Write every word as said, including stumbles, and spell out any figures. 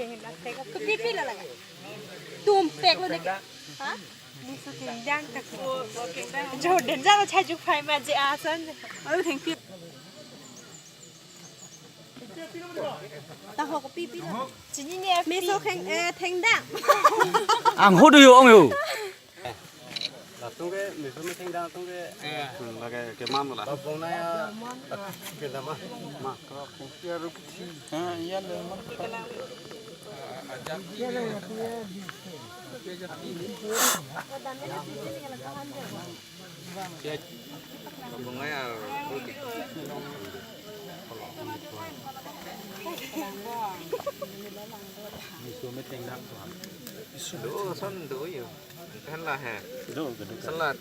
Kopi pi lo lake? Tum pek lo dek. Ha? Miso kengdang tak. Jordan jalo chai juk phai ma je asan. Ayo, thank you. Taho kopi pi lo. Chini ni F P. Miso keng, eh, thengdang. Ang ho do yo ong yo. Latum ke, miso methengdang atum ke. Hmm, lake keman la. Babong na ya, kedama. Ma, kro. Ya, ruk. Ha, ya, le. Babong na ya, ruk. Miso methengdang. Do, son do yo. Kan la hai. Do, do. Salad.